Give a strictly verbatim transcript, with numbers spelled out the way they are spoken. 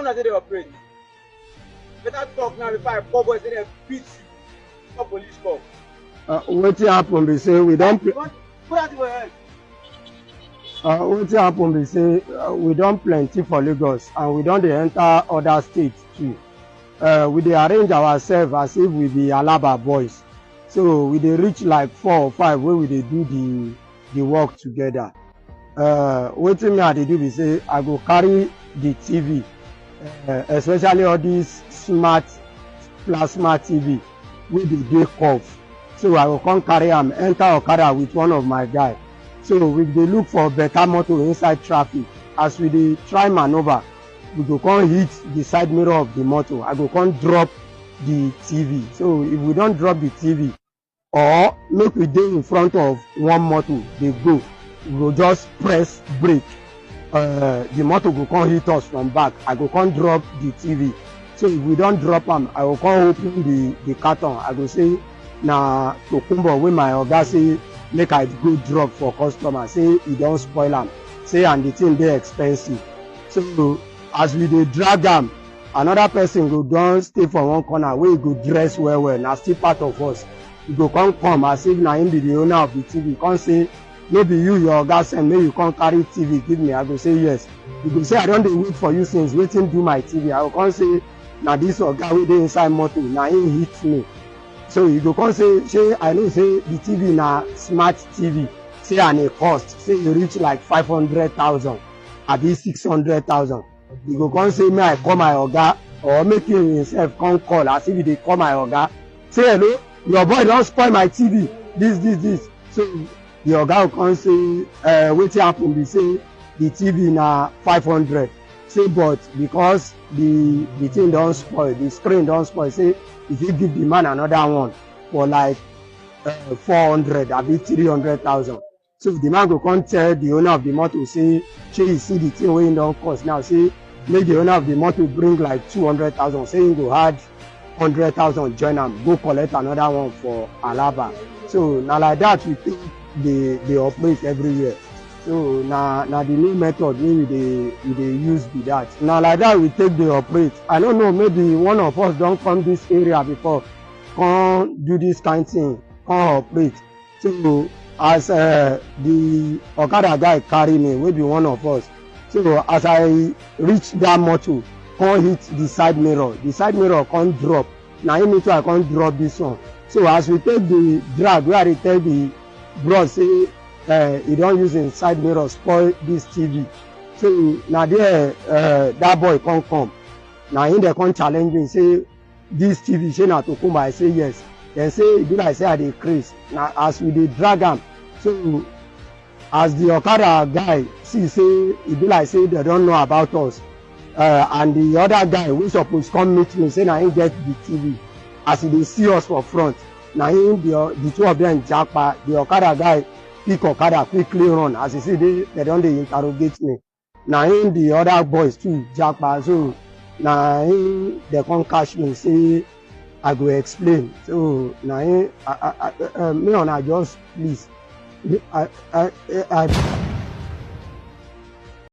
How they operate? Better talk now before I call boys say they beat you. Call police come. Uh, wetin happen be say we don pl- Put, put that in your head. Uh, wetin happen be say uh, we don plenty for Lagos and we don dey enter other states too. Uh, we dey arrange ourselves as if we be Alaba boys. So we dey reach like four or five wey we dey do the the work together. Uh, wetin me I dey do be say I go carry the T V, uh, especially all these smart plasma T V wey dey dey curve. So I go come carry am enter okada with one of my guy. So we dey look for better motor inside traffic. As we dey try maneuver, we go come hit the side mirror of the motor. I go come drop the T V. So if we don drop the T V, or make we dey in front of one motor dey go, we go just press brake. Uh, the motor go come hit us from back. I go come drop the T V. So if we don drop am, I go come open the the carton. I go say na Tokunbo wey my oga say make I go drop for customer. Say e don spoil am. Say and the thing dey expensive. So as we dey drag am, another person go don stay for one corner wey go dress well well. Na still part of us. E go come come as if na him be the owner of the T V. Come say no be you your oga send make you come carry T V give me. I go say yes. You go say I don dey wait for you since. Wetin do my T V? I go come say na this oga wey dey inside motor na him hit me. So you go come say shey I know say the T V na smart T V. Say and e cost. Say e reach like five hundred thousand abi six hundred thousand. You go come say make I call my oga or make him himself come call as if he dey call my oga. Say hello, your boy don spoil my T V. This this this. So the oga go come say uh, wetin happen be say the T V na five hundred. Say but because the the thing don spoil, the screen don spoil. Say if you give the man another one for like uh, four hundred abi three hundred thousand. So the man go come tell the owner of the motor say shey you see the thing wey him don cost now, say make the owner of the motor bring like two hundred thousand, say him go add hundred thousand join am go collect another one for Alaba. So na like that we take dey dey operate everywhere. So na na the new method wey we dey we dey use be that. Na like that we take dey operate. I no know, maybe one of us don come this area before, come do this kind thing, come operate. So as uh, the okada guy carry me, wey be one of us, so as I reach that motor, come hit the side mirror. The side mirror come drop. Na him me too I come drop this one. So as we take the drag, wey I dey tell the bros say uh, he don use him side mirror spoil this T V. So na there uh, that boy come come. Na him dey come challenge me say this T V shey na Tokunbo? I say yes. Dem say e be like say I dey craze. Na as we dey drag am, so as the okada guy see say e be like say dem don know about us, uh, and the other guy wey suppose come meet me say na him get the T V. As e dey see us for front, na him the the two of them japa. The okada guy pick okada quickly run. As e see dey dem don dey interrogate me. Na him the other boys too japa, so na him dem come catch me say I go explain. So na him I, I, I, uh, me una just please. I, I, I, I,